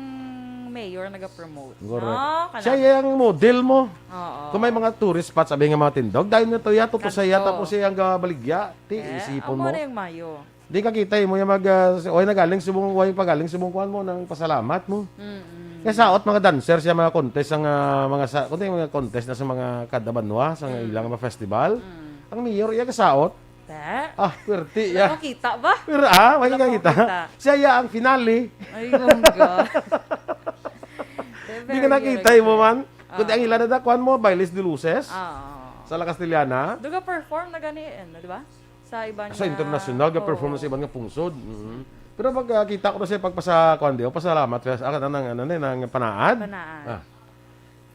mayor nag-promote. Correct. No? Kana- Siya yung model mo. Oo. Kung may mga tourist spots, sabi nga mga tindog, dahil na to ya, tuto sa ya, Kanto. Tapos siya ang ah, baligya, ti Eh, isipon ang mo. muna yung mayo. Di ka kita mo yung mag, uh, oy, nagaling subong, oy, pagaling subong kuan mo, nang pasalamat mo. Mm-mm. Kaya saot mga dancer siya, mga contest, ang ah, mga sa, kundi mga contest na sa mga kada banwa, sa Mm. ilang mga festival. Mm. Ang mayor, iya kasaot. Te? Ah, pwerte ya. Nakakita ba? Pero ah, may Wala kakita. ko kita. Siya ya ang finale. Ay, bongga. Di ka nakita mo man. Kundi ang Ah. ila na da, kuan mo, Bailes de Luces. Ah. Sa La Castellana. Duga perform na gani, ano, di ba? Sa iba Sa nga- international, ga-perform Oo. na sa iba nga pungsod. Mm. Pero pag ah, kita ko na siya, pagpasa, kuan di, o pasalamat, fest, ah, kanang, ano, ni, nang panaad. Panaad. Ah.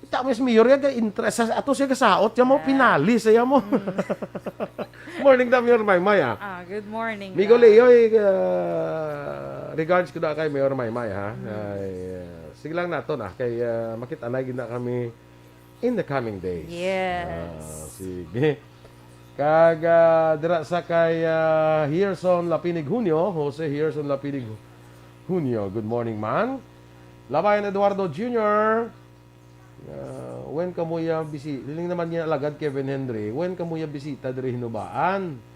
Kita mo si Mayor, ya, ga-interest sa ato siya kasaot, ya mo, Ah. pinali siya mo. Mm. Morning da, Mayor Maymay, ah. Ah, good morning. Migo da. Leo, eh, ah, regards ko na kay Mayor Maymay, ha? Mm. Ay, ah, sige lang nato na, kay ah, makita na gid na kami in the coming days. Yes. Ah, sige. Kag ah, dira sa kay ah, Herson Lapinig Junio, Jose Herson Lapinig Junio, good morning, man. Labayan Eduardo Junior, ah, when kamo ya bisi-, hiling naman niya alagad Kevin Henry, when kamo ya bisita diri Hinubaan?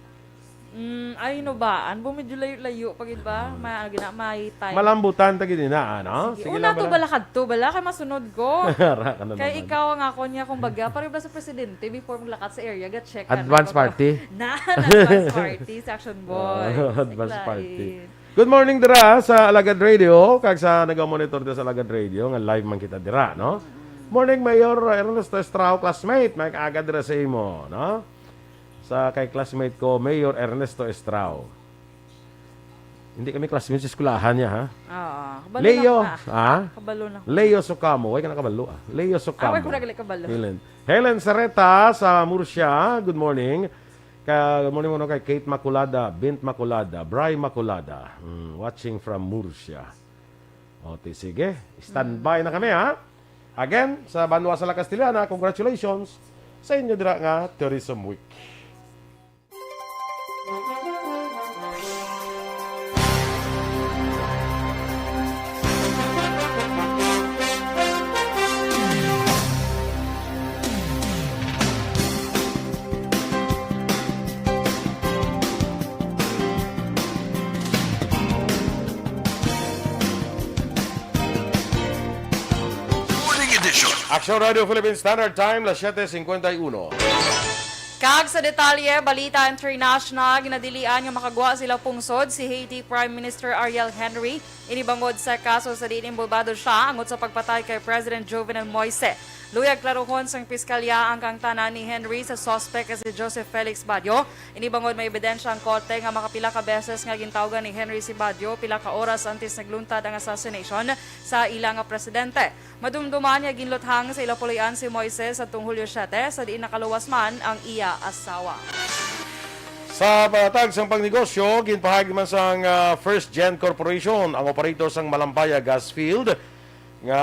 Mm, ay, no ba? Ano ba medyo layo-layo pa gid ba? Ma, ano, gina, may time. Malambutan ta gid na, ano? Sige. Sige Una lang, to bala. Bala kadto, bala kay masunod ko. Ara ka na Kay naman. Ikaw ang ako niya, kumbaga, pareho ba sa presidente before maglakat sa area, ga-check ka na Advance kung- party? Na, advance party sa Action Boy. Ah, advance Sa party. Klain. Good morning dira sa Alagad Radio, kag sa naga-monitor dira sa Alagad Radio, nga live man kita dira, no? Morning, Mayor Ernesto Estrao, classmate, may kaaga dira sa imo, no? Sa kay classmate ko, Mayor Ernesto Estrao. Hindi kami classmates sa eskwelahan niya, ha? Oo. Kabalo Leo, lang ka. Ha? Kabalo lang. Leo Socamo. Way ka nakabalo, ah. Leo Socamo. Ah, way ko na gali kabalo. Helen. Helen Sareta sa Murcia. Good morning. Ka, good morning mo kay Kate Maculada, Bint Maculada, Bry Maculada. Mm, watching from Murcia. O, ti, sige. Standby na kami, ha? Again, sa Banwa sa La Castellana, congratulations sa inyo dira nga Tourism Week. Morning edition. Action Radio Philippine Standard Time, las siete cincuenta y uno. Kag sa detalye, balita international, ginadilian nga makagwa sila pungsod si Haiti Prime Minister Ariel Henry, ini bangod sa kaso sa diin inbolbado siya angot sa pagpatay kay President Jovenel Moise. Luyag klarohon sang piskalya ang kaangtanan ni Henry sa suspek nga si Joseph Felix Badio. Ini bangod may ebidensya ang korte nga makapila ka beses nga gintawgan ni Henry si Badio pila ka oras antes nagluntad ang assassination sa ila nga presidente. Madumduman nga ginluthang sa ila puloy-an si Moises sadtong Hulyo siete, sa diin nakaluwas man ang iya asawa. Sa panatag sang pangnegosyo, ginpahayag man sang, ah, First Gen Corporation ang operator sang Malampaya Gas Field nga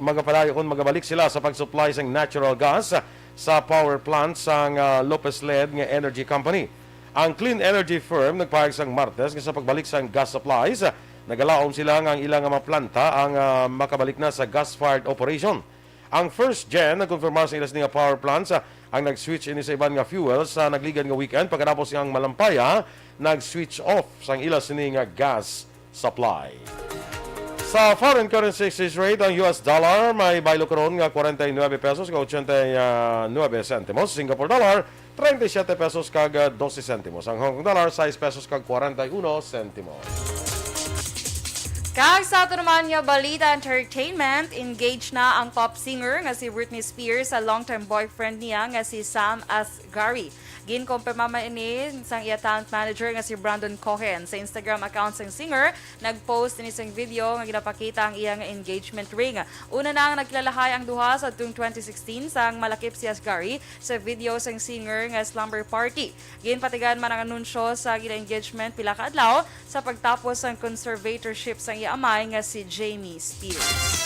magapadayon kon magabalik sila sa pag-supply sang natural gas sa power plant sang, ah, Lopez-led nga energy company. Ang Clean Energy Firm nagpahayag sang Martes nga sa pagbalik sang gas supplies, nagalaom sila nga ang ila nga mga planta ang, ah, makabalik na sa gas-fired operation. Ang First Gen nagkonfirmar sa ila sini nga power plants, ah, ang nag-switch ini sa iban nga fuel sa nagligad nga weekend, pagkatapos nga ang Malampaya nag-switch off sang ila sini nga gas supply. Sa foreign currency exchange rate, ang U S dollar may baylo karon nga kwarenta y nuebe pesos kag ochenta y nuebe sentimos. Singapore dollar, treinta y siete pesos kag, ah, doce sentimos. Ang Hong Kong dollar, sais pesos kag kwarenta y uno sentimos. Kag sa ato naman nga balita entertainment, engaged na ang pop singer nga si Britney Spears sa long-term boyfriend niya nga si Sam Asghari. Ginkumpirma man ini sang iya talent manager nga si Brandon Cohen. Sa Instagram account sang singer, nag-post ini sang video nga ginapakita ang iya nga engagement ring. Una na nga nagkilalahay ang duha sa tuong twenty sixteen sang malakip si Asghari sa video sang singer nga Slumber Party. Ginpatigan man ang anunsyo sa gina-engagement pila ka adlaw sa pagtapos sang conservatorship sang iya amay nga si Jamie Spears.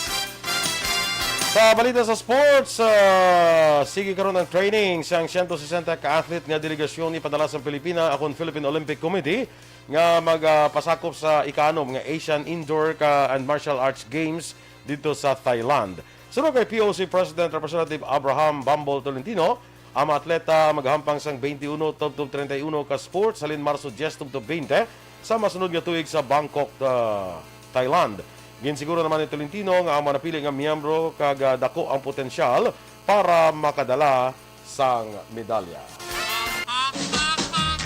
Sa balita sa sports, ah, sige karon ang training sang siyento sesenta ka athlete nga delegasyon ipadala sa Pilipina akon Philippine Olympic Committee nga magapasakop sa ikaanom nga Asian Indoor ka and Martial Arts Games didto sa Thailand. Suno kay P O C President Representative Abraham Bambol Tolentino, ang mga atleta magahampang sang twenty-one tubtob treinta y uno ka sports halin Marso diyes tubtob twenty sa masunod nga tuig sa Bangkok, ah, Thailand. Ginsiguro naman ni Tolentino nga ang mga napili nga miyembro kag, ah, dako ang potensyal para makadala sang medalya.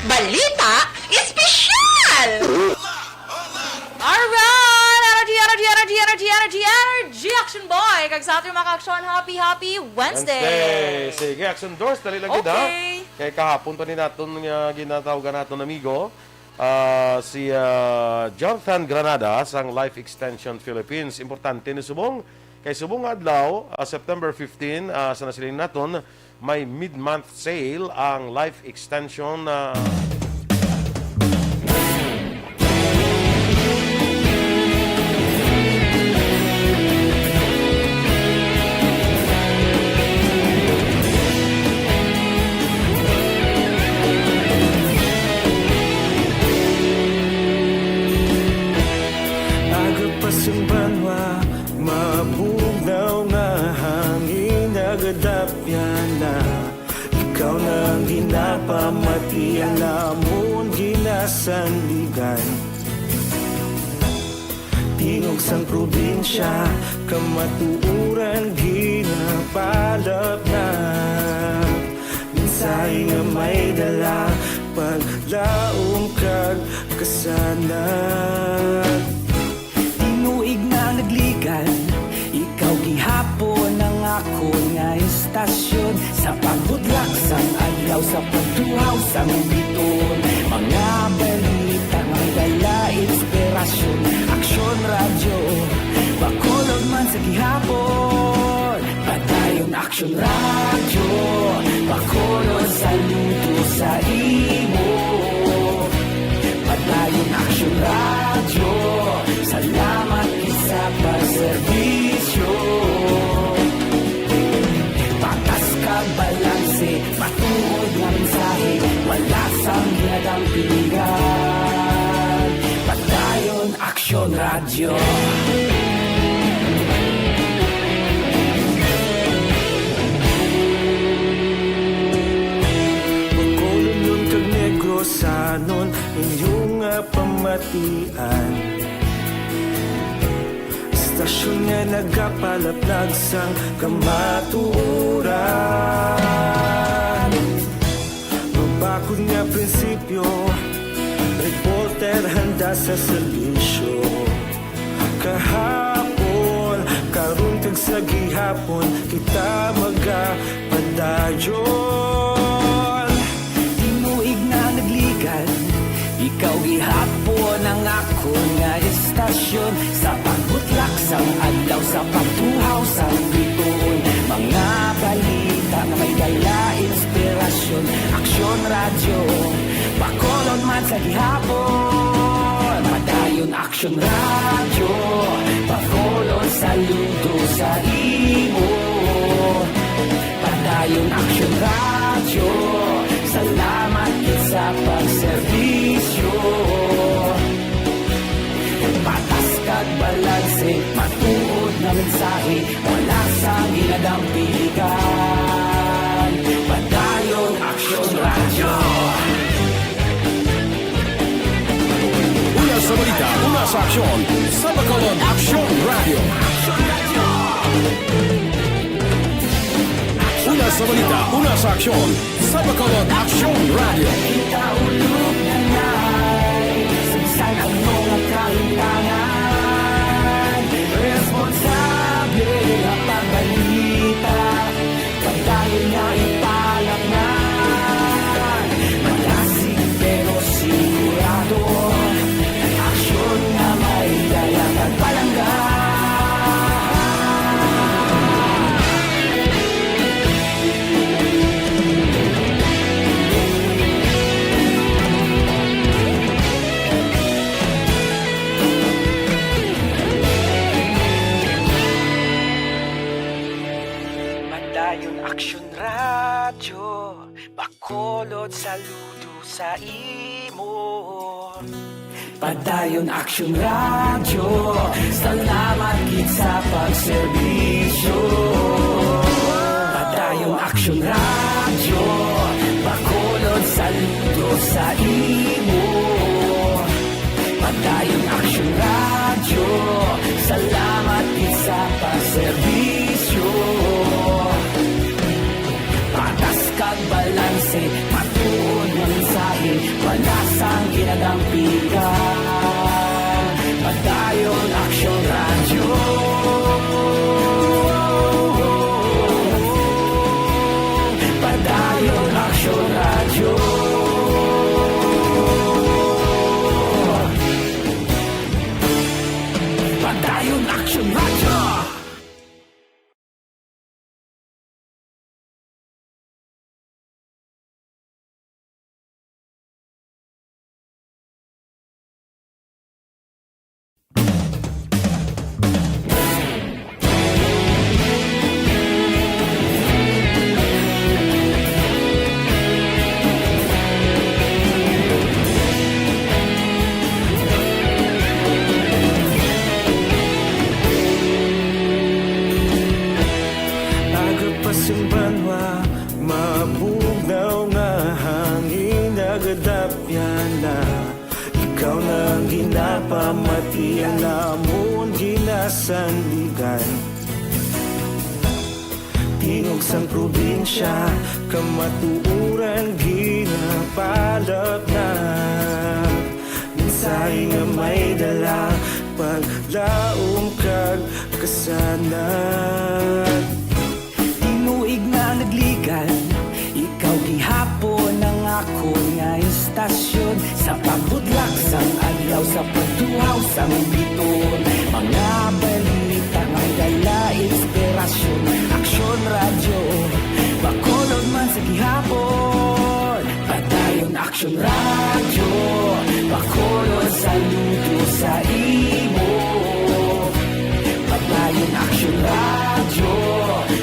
Balita Espesyal! Alright! Energy, energy, energy, energy, energy, energy, Action Boy! Kag sa ating mga ka-action, happy, happy Wednesday! Wednesday! Sige, Action Doors, dali lang gid, ha? Okay. Kay kahapon pa ni naton nga ginatawgan naton amigo, ah, si, ah, Jonathan Granada sang Life Extension Philippines. Importante ni subong, kay subong nga adlaw, ah, September fifteen, ah, sa nasiling naton, may mid-month sale ang life extension na Aga pa sa banwa, mabugnaw nga hangin, nagadapyan na. Ikaw na ang ginapamati, ang amon ginasandigan. Tingog sang probinsya, kamatuoran ginapalapnap. Mensahe nga may dala, paglaom kag kasanag. Sa pagbudlak sang adlaw, sa pagtuhaw sang bituon, mga balita nga may dala inspirasyon. Aksyon Radyo, Bacolod man sa gihapon. Padayon Aksyon Radyo, Bacolod, saludo sa imo. Padayon Aksyon Radyo, salamat gid sa pagserbisyo. Patas kag balanse, matuod nga mensahe, wala sang ginadampingan. Padayon Aksyon Radyo. Bacolodnon kag Negrosanon, inyo nga pamatian. Istasyon nga nagapalaplag sang kamatuoran. Mabakod nga prinsipyo, reporter handa sa serbisyo. Kahapon, karon kag sa gihapon, kita magapadayon. Tinuig na nagligan, ikaw gihapon ang akon nga istasyon. Sa pagbutlak sang adlaw, sa pagtuhaw sang bituon, mga balita nga may dala inspirasyon. Aksyon Radyo, Bacolod man sa gihapon. Padayon Aksyon Radyo, Bacolod, saludo sa imo. Padayon Aksyon Radyo, salamat gid sa pagserbisyo. Patas kag balanse, matuod nga mensahe, wala sang ginadampigan. Padayon Aksyon Radyo. Una sa balita, una sa aksyon, sa Bacolod Aksyon Radyo. Una sa balita, una sa aksyon, sa Bacolod Aksyon Radyo. Kita ulog na nay, sa bisan ano nga kahimtangan, responsable nga pagbalita. Padayon nga ipalapnan, malasig pero sigurado. Aksyon nga may dala kag palangga. Padayon Aksyon Radyo, Bacolod, saludo sa imo. Padayon Aksyon Radyo, salamat gid sa pagserbisyo. Padayon Aksyon Radyo, Bacolod, saludo sa imo. Padayon Aksyon Radyo, salamat gid sa pagserbisyo. Patas kag balanse, matuod nga mensahe, wala sang ginadampigan. Padayon Aksyon Radyo. Padayon Aksyon Radyo. Padayon Aksyon Radyo. Aga pa sing banwa, mabugnaw nga hangin nagadapyan na. Ikaw na ang ginapamati, ang amon ginasandigan. Tingog sang probinsya, kamatuoran ginapalapnag. Mensahe nga may dala, paglaom kag kasanag. Tinuig na nagligan, Pagduhaw sang biton, mga balita nga dala inspirasyon. Aksyon Radyo, Bacolod man sa gihapon. Padayon Aksyon Radyo, Bacolod sa luto sa imo. Padayon Aksyon Radyo,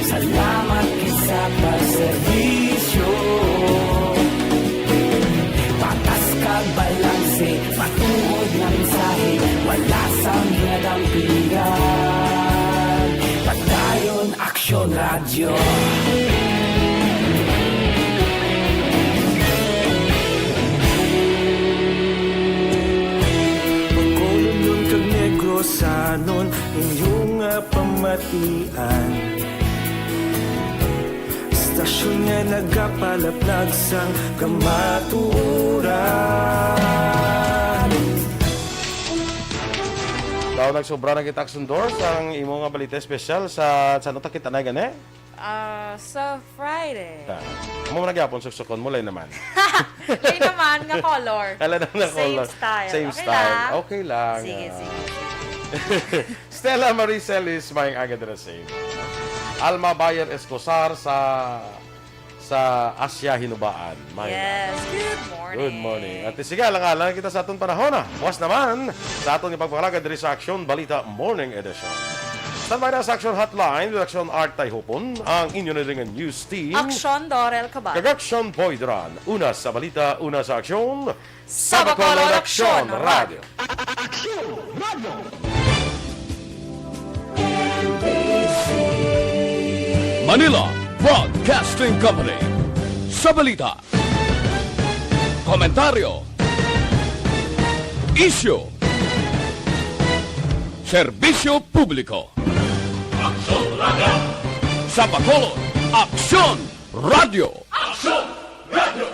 salamat kay sa pagserbisyo. Patas kag balanse, matuod nga mensahe, wala sang ginadampigan. Padayon Aksyon Radyo. Bacolodnon kag Negrosanon, inyo nga pamatian. Istasyon nga nagapalaplag sang kamatuoran. Daw nagsobra na kita, Aksyon Dor, sang imo nga balita espesyal sa, sa ano ta kita na gani? Ah, sa Friday. Ah, amo man gyapon, suksukon mo, lain naman. Lain naman nga color. Ala naman nga color. Same style. Same style. Okay lang. Okay lang, Sige, ah. sige, sige. Stella Marie Celis, maayong aga dira sa imo. Alma Bayer Escosar sa, sa Asia Hinubaan. Maayong Yes, aga. Good morning. Good morning. At sige, alang-alang kita sa aton panahon, ah. Buwas naman sa aton ipagpangalaga diri sa Aksyon Balita Morning Edition. Standby na sa Aksyon Hotline with Aksyon Art Tayhupon, ang inyo na rin nga news team. Aksyon Dorel Cabal. Kag Aksyon Boy Duran. Una sa balita, una sa aksyon. Sa Bacolod, Aksyon Radio. Aksyon Radio. Manila Broadcasting Company. Sa balita, komentaryo, isyu, serbisyo publiko. Aksyon Radio. Sa Bacolod, Aksyon Radio. Aksyon Radio.